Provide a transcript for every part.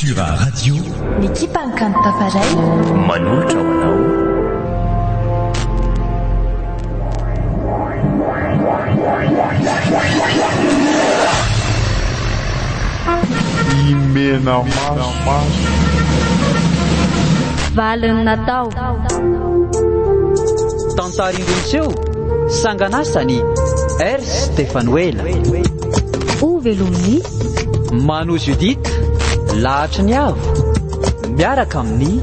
Cultura Radio. Ny ekipan'ny Kanto Tafaray. Manolotra ho anao. Imenamaso. Valiny natao. Tantara indroa miseho, sanganasany R. Stefanoela. Ho velomin'i. Mano Judith, Lahatry ny Avo, miaraka amin'i.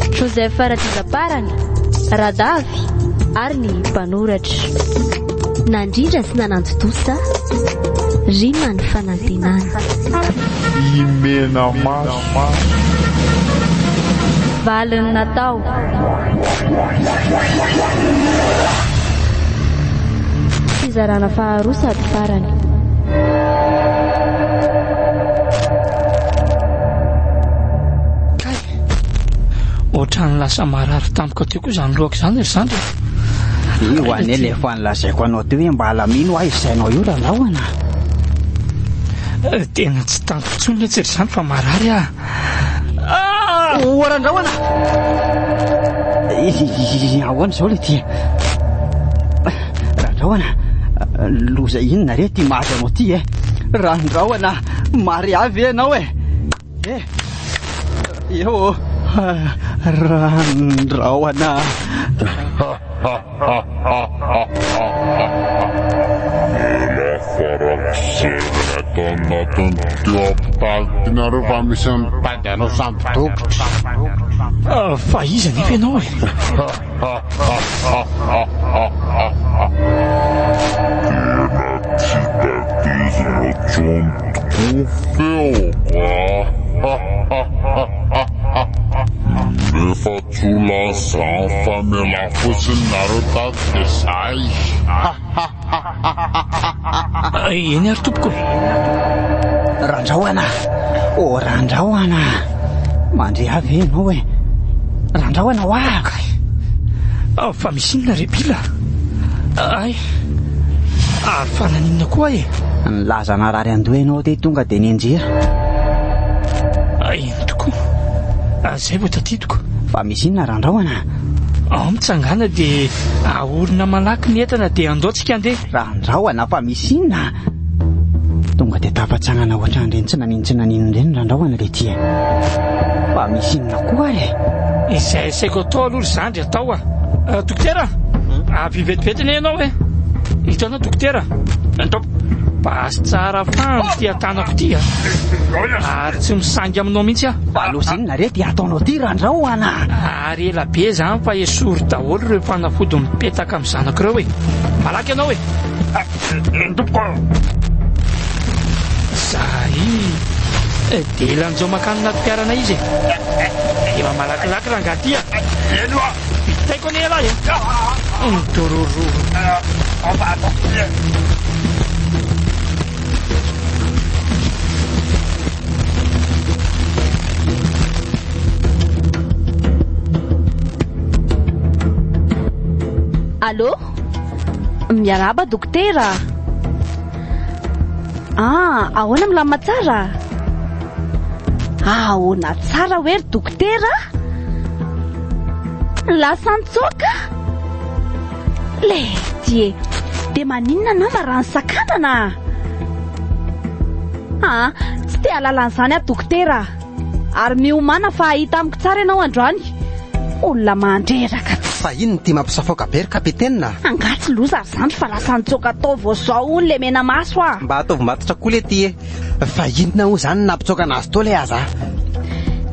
Joseph Ratizaparana, Radavy ary ny mpanoratra. Nandrindra sy nanantontosa, Rima ny fanantenana. Imenamaso. Valiny natao. Fizarana faharoa sady farany. Kay! Ohatran'ny lasa marary tampoka teo koa izany lohako izany ry zandry a! Io anie le efa nilazaiko anao teo hoe mba alamino aho io sainao io Ralahona. Eh, tena tsy tantiko intsony letsy ry zandry fa marary aho. Ah! O Randrahona! Ahoana izao le ty? Randrahona, loza inona re ty mahazo anao ty e? Randrahona, maria ve ianao e? Eh, eo, Randrahona. Ela farak'izay atao anatin'ity hopitaly ity nareo fa misy mitady anao samby dokotra. Ah, fa iza nefa ianao e? Tena tsy tadidina intsony tokoa feoko a! Nefa Tsy ho lazany fa mialà fotsiny nareo tato dia zay. Eny ary tompoko. Randraoana! Oh Randraoana! Mandre ahy ve ianao e? Randraoana hoa! Kay! Fa misy inona re Bila? Ay! Ary fa naninona koa e? Nilaza narary andoha ianao dia tonga dia nianjera. Eny tokoa. Izay vao tadidiko. Fa misy inona Randraoana? Ao mitsangàna dia ahorona malaky ny entana dia andao tsika andeha. Randraoana fa misy inona? Tonga dia tafatsangana ohatran'ireny tsy naninona tsy naninona ireny Randraoana le ty e. Fa misy inona koa ary e? Izay asaiko atao aloha ry zandry atao a. Dokotera, avy vetivety anie ianao e. Hitanao dokotera? Ndao basy tsara fano ity an-tanako ity a. Ary tsy misangy aminao mihitsy aho. Fa loza inona re ty ataonao ty Randraoana? Ary ela be izany fa esory daholo ireo fanafody mipetaka amin'ny zanako ireo e. Malaky ianao e. Tompoko. Zay. Dia lanjao mankany anaty fiarana izy e. Efa malakilaky rangahy ty a. Eny oa. Vitaiko anie ialahy e. Midorororo. Allô? Miarahaba dokotera. Ah, ahoana milamina tsara? Ahoana tsara hoe ry dokotera? Lasa nitsoaka? Lety e! Dia maninona nama raha nisakanana? Ah, tsy te hahalala an'izany aho dokotera. Ary miomàna fa hahita amiko tsara ianao androany. Olona mandreraka. Fa inona ity mampisafoaka be ry kapiteny a? Angaha tsy loza ry zandry fa lasa nitsoaka tao vao zao hono le mena maso a! Mba ataovy matotra koa le ty e! Fa inona moa izany no nampitsoaka anazy tao le aza a?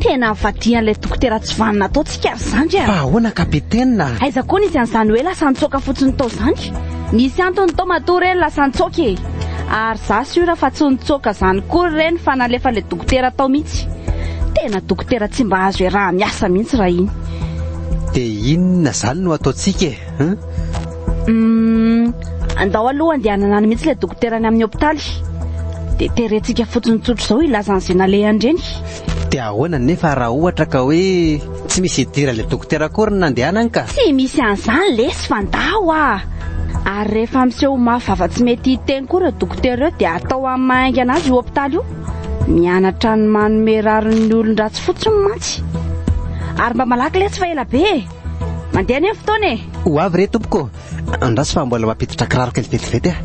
Tena nivadihan'ilay dokotera tsy vanona tao tsika ry zandry a! Fa ahoana kapiteny a? Aiza koa nisy an'izany hoe lasa nitsoaka fotsiny tao izany? Nisy antony tao matoa ireny lasa nitsoaka e! Ary za sûr fa tsy nitsoaka izany koa ireny fa nalefan'ilay dokotera tao mihitsy. Tena dokotera tsy mba azo iaraha-miasa mihitsy raha iny. Dia inona izany no ataontsika e? Hein? Humm, andao aloha andehanana any mihitsy ilay dokotera any amin'ny hopitaly. Dia terentsika fotsiny tsotra izao hilaza an'izay nalehany ireny. Dia ahoana nefa raha ohatra ka hoe tsy misy idiran'ilay dokotera akory ny nandehanany ka? Tsy misy an'izany lesy fa ndao ah! Ary rehefa miseho ho mafy vava tsy mety hiteny koa ireo dokotera ireo dia atao amin'ny maha haingana azy io hopitaly io. Mianatra ny manome rariny ny olon-dratsy fotsiny mantsy. Ary mba malaky letsy fa ela be e! Mandeha anie ny fotoana e! Ho avy re tompoko. Andraso fa mbola mampiditra kiraro kely vetivety aho.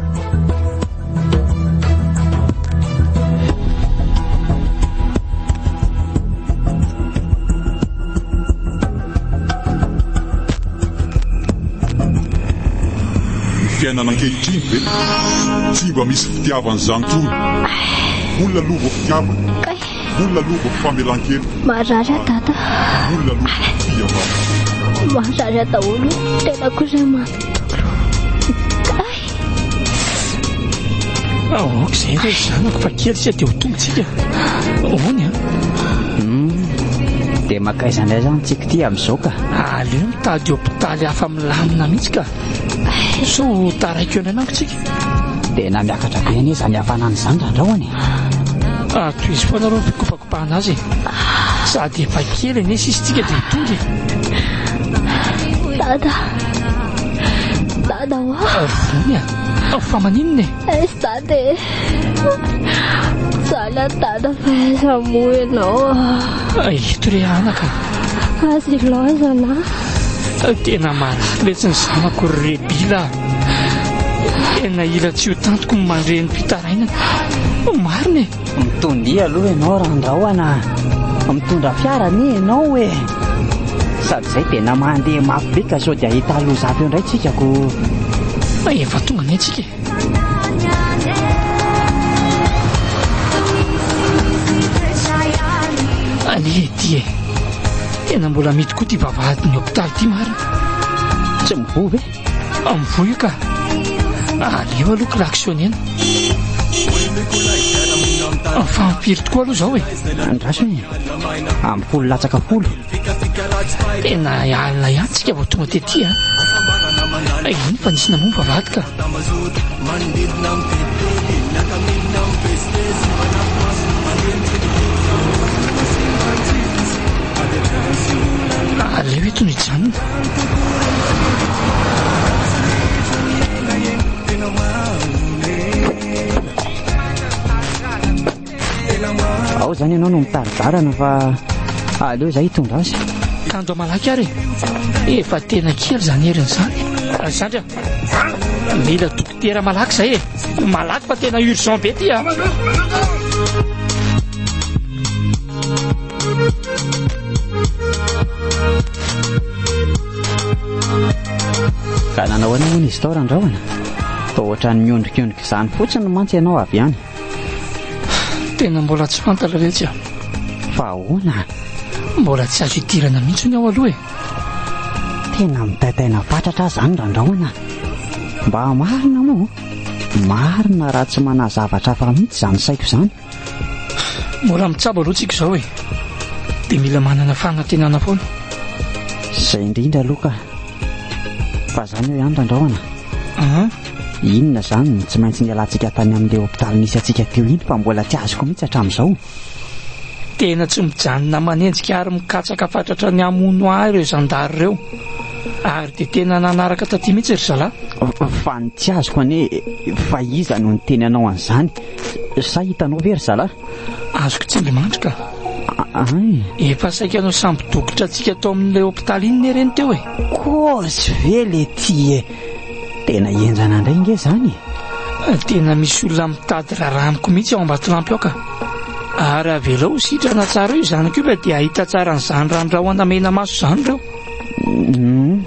Ny fiainana ankehitriny ve tsy mba misy fitiavana izany intsony. Olona aloha vao fitiavana, olona aloha vao famelan-keloka. Marary aho dada. Olona aloha vao fihavanana. Marary aho daholo, tenako izay manontolo. Kay. Aoka izay re zanako fa kely sisa dia ho tonga tsika. Ahoana a? Dia makaiza indray izany tsika ity amin'izao ka? Aleo mitady hopitaly hafa milamina mihitsy ka. Sao taraiky eo indray manko tsika. Tena miakatra be anie izany hafanana izany randrahona e. Ah, tohizo foana aloha ny fikopakopahana azy e. Sady efa kely anie sisa tsika dia ho tonga e. Dada. Dada hoa. Ah, Vony a. Ah, fa maninona e? Aiza dada e. Mijaly aho dada fa aiza moa ianao ah. Eto re anaka. Aza ilaozana. Tena marary letsy ny zanako ry Rebila. Tena ila tsy ho tantiko ny mandre ny fitarainana. Marina e. Mitondia aloha ianao Randrahona. Mitondra fiara anie ianao e. Sady izay tena mandeha mafy be ka sao dia hahita loza avy eo indray tsika ko. Efa tonga anie tsika e. Anie ety e. Tena mbola mity koa ity vavahadin'ny hopitaly ity marina. Tsy mivoha ve? Mivoha io ka. Aleo aloha klaxonena. Fa impiry tokoa aloha izao e? Andraso e. Amin'ny folo latsaka folo. Tena alina ihany tsika vao tonga tety a. Iny fa nisy namoha vavahady ka. Aleo eto no hijanona. Ao izany ianao no mitari-dalana fa aleo izahay hitondra azy. Kandro malaky ary e. Efa tena kely izany heriny izany. Zandry a. Mila dokotera malaky izay e. Malaky fa tena urgent be ty a. Ka nanao ahoana hono izy tao Randrahona? Toa ohatran'ny miondrikondrika izany fotsiny mantsy ianao avy any. Tena mbola tsy fantatra letsy a. Fa ahoana? Mbola tsy azo idirana mihitsy ny ao aloha e. Tena mitaitaina fatratra aho izany Randrahona. Mba marina moa? Marina raha tsy manahy zavatra hafa mihitsy izany saiko izany. Mbola mitsabo aloha tsika izao e. Dia mila manana fanantenana foana. Izay indrindra aloha ka. Fa izany eo ihany Randrahona. An? Inona izany no tsy maintsy nialantsika tany amin'ilay hopitaly nisy antsika teo iny fa mbola tsy azoko mihitsy hatramin'izao. Tena tsy mijanona manenjika ary mikatsaka fatratra ny hamono ahy ireo zandary ireo. Ary dia tena nanaraka taty mihitsy ry zalahy. Fa ny tsy azoko anie fa iza no niteny anao an'izany? Sa hitanao ve ry zalahy? Azoko tsindrimandry ka. Ay. Efa saika nosambo-dokotra antsika tao amin'ilay hopitaly iny ne ireny teo e. Kôzy ve le ty e? Tena henjana indray nge izany e. Tena misy olona mitady raharaha amiko mihitsy ao Ambatolampy ao ka. Ary avelao ho sitrana tsara io zanako io fa dia hahita tsara an'izany randrahona mena maso izany ireo. Hum.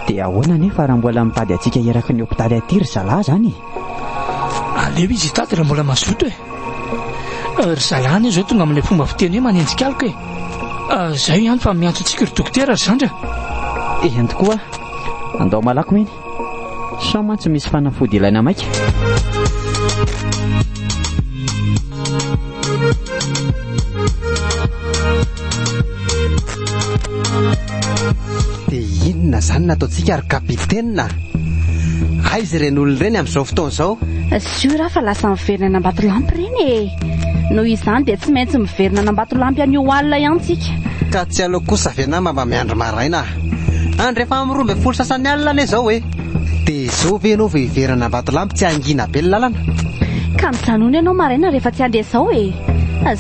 Dia ahoana anefa raha mbola mitady antsika eraky ny hopitaly aty ry zalahy izany e? Aleo izy hitady raha mbola mazoto e. Ry zalahy anie izao tonga amin'ilay fomba fiteny hoe manenjika aloka e. Izay ihany fa miantso antsika ry dokotera ry zandry a. Eny tokoa. Andao malaky hoy iny. Sao mantsy misy fanafody ilaina maika. Dia inona izany nataontsika ry kapiteny a? Aiza ireny olona ireny amin'izao fotoana izao? Sûr aho fa lasa miverina any Ambatolampy ireny e! Noho izany dia tsy maintsy miverina any Ambatolampy anio alina ihany tsika. Ka tsy aleo kosa ve nama mba miandry maraina? Andro efa amin'ny 12 sasany alina anie izao e! Dia izao ve ianao vao hiverina any Ambatolampy tsy hangina be ny lalana? Ka mijanona ianao maraina rehefa tsy handeha izao e!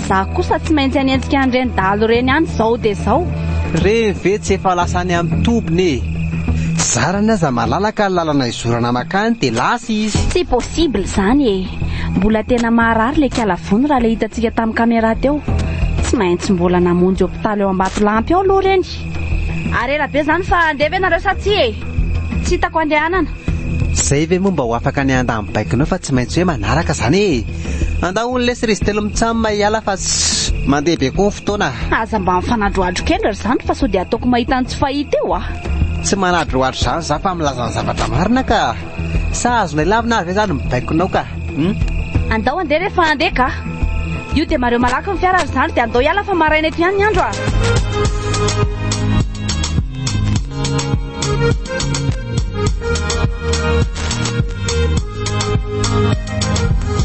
Za kosa tsy maintsy hanenjika an'ireny dahalo ireny ihany izao dia izao. Ireny ve tsy efa lasa any amin'ny tobiny e! Zarany aza malalaka ny lalana izorana makany dia lasa izy. Tsy possible izany e! Mbola tena maharary ilay kialavony raha ilay hitantsika tamin'ny caméra teo. Tsy maintsy mbola namonjy hopitaly ao Ambatolampy ao aloha ireny. Ary ela be izany fa handeha ve nareo sa tsia e? Tsy hitako andehanana. Zay ve moa mba ho afaka ny handà ny baikonao fa tsy maintsy hoe manaraka zany e! Andao hono lesy ry zitelo mitsam hiala fa ssss mandeha be koa ny fotoana. Aza mba mifanadrohadro kendry ry zandry fa sao dia ataoko mahita ny tsy fahita eo a! Tsy manadrohadro zany za fa milaza ny zavatra marina ka! Sa azonay lavina ary ve zany ny baikonao ka? Hum? Andao andeha rehefa handeha ka! Io dia mareo malaky ny fiara ry zandry dia andao hiala fa maraina eto ihany ny andro a!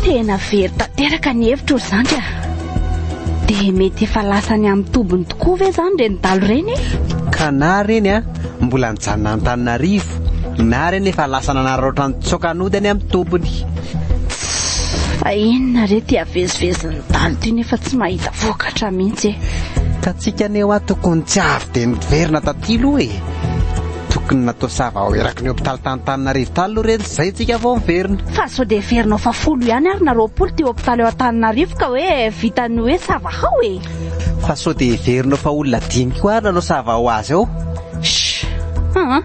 Tena very tanteraka ny hevitro ry zandry a! Dia mety efa lasa any amin'ny tobiny tokoa ve izany ireny dalo ireny e? Ka na ireny a, mbola nijanona Antananarivo, na ireny efa lasa nanararaotra nitsoaka nody any amin'ny tobiny. Tssy, fa inona re ity avezivezin'ny dalo ity nefa tsy mahita vokatra mihitsy e? Ka tsika anie hoa tokony tsy avy dia niverina taty aloha e! Tokony natao sava ao eraky ny hopitaly tany Antananarivo tany aloha ireny zay tsika vao miverina. Fa sao dia heverinao fa folo ihany ary na 20 ity hopitaly ao Antananarivo ka hoe vitan'ny hoe sava hao e! Fa sao dia heverinao fa olona dimy koa ary nanao sava ho azy ao? Shh! Aa!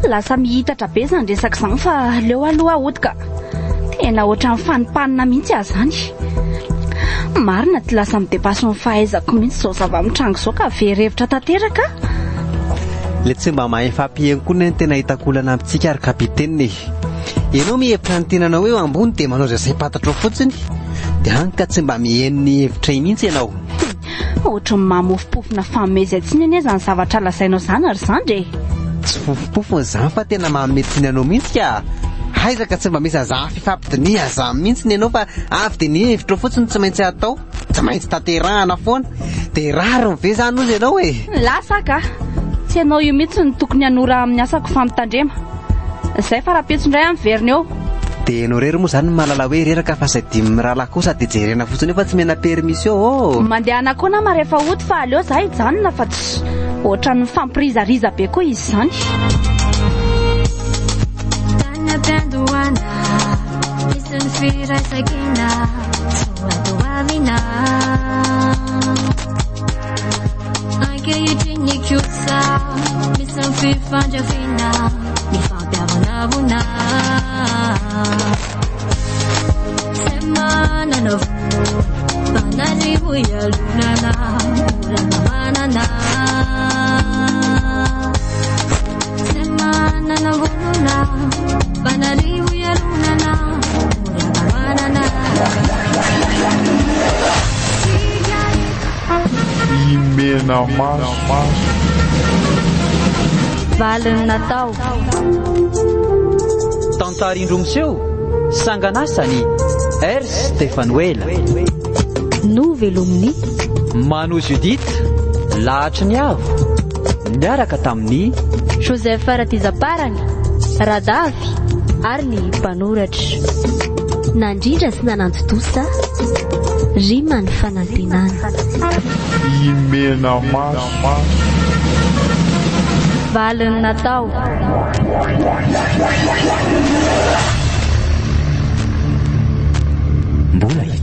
Lasa mihitatra be izany resaka izany fa aleo aloha hody ka! Tena ohatran'ny fanimpanina mihitsy aho izany. Marina tsy lasa mi-depasse ny fahaizako mihitsy izao zava-mitranga izao ka very hevitra tanteraka aho. Ilay tsy mba mahay mifampihaino koa anie no tena hitako olana amintsika ry capitaine e! Ianao mihevitra ny tenanao hoe eo ambony dia manao izay saim-pantatrao fotsiny, dia hany ka tsy mba mihaino ny hevitray mihitsy ianao. Ohatry ny mamofompofona fanomezan-tsiny anie izany zavatra lazainao izany ry zandry e! Tsy fofompofona izany fa tena manome tsiny anao mihitsy ka! Aiza ka tsy mba misy an'izany fifampidinihana izany mihitsy ny anao fa avy dia ny hevitrao fotsiny no tsy maintsy atao, tsy maintsy tanterahana foana. Dia rariny ve izany hozy ianao e? Lasa aho ka! Tsy ianao io mihitsy no tokony hanora amin'ny asako fa mitandrema. Izay fa rahampitso indray aho miverina eo. Dia ianao irery moa izany no mahalala hoe reraka fa izay dimy mirahalahy kosa dia jerena fotsiny eo fa tsy mena permission ô! Mandehana koa nama rehefa hody fa aleo za hijanona fa tsy ohatran'ny mifampirizariza be koa izy izany. Tany am-piandohana, nisy ny firaisankina, soatoavina. Ankehitriny kosa, misy ny fifandrafiana, mifampiavonavona. Tsy manana vola, mpanarivo ialonana, olana manana. Tsy manana olona, mpanarivo ialonana, olana manana. Imenamaso. Valiny natao. Tantara indroa miseho, sanganasany R. Stefanoela. Novelomin'i. Mano Judith, Lahatry ny Avo, niaraka tamin'i. Joseph Ratizaparany, Radavy ary ny mpanoratra. Nandrindra sy nanantontosa, Rima ny fanantenana. Imenamaso. Valiny natao. Mbola.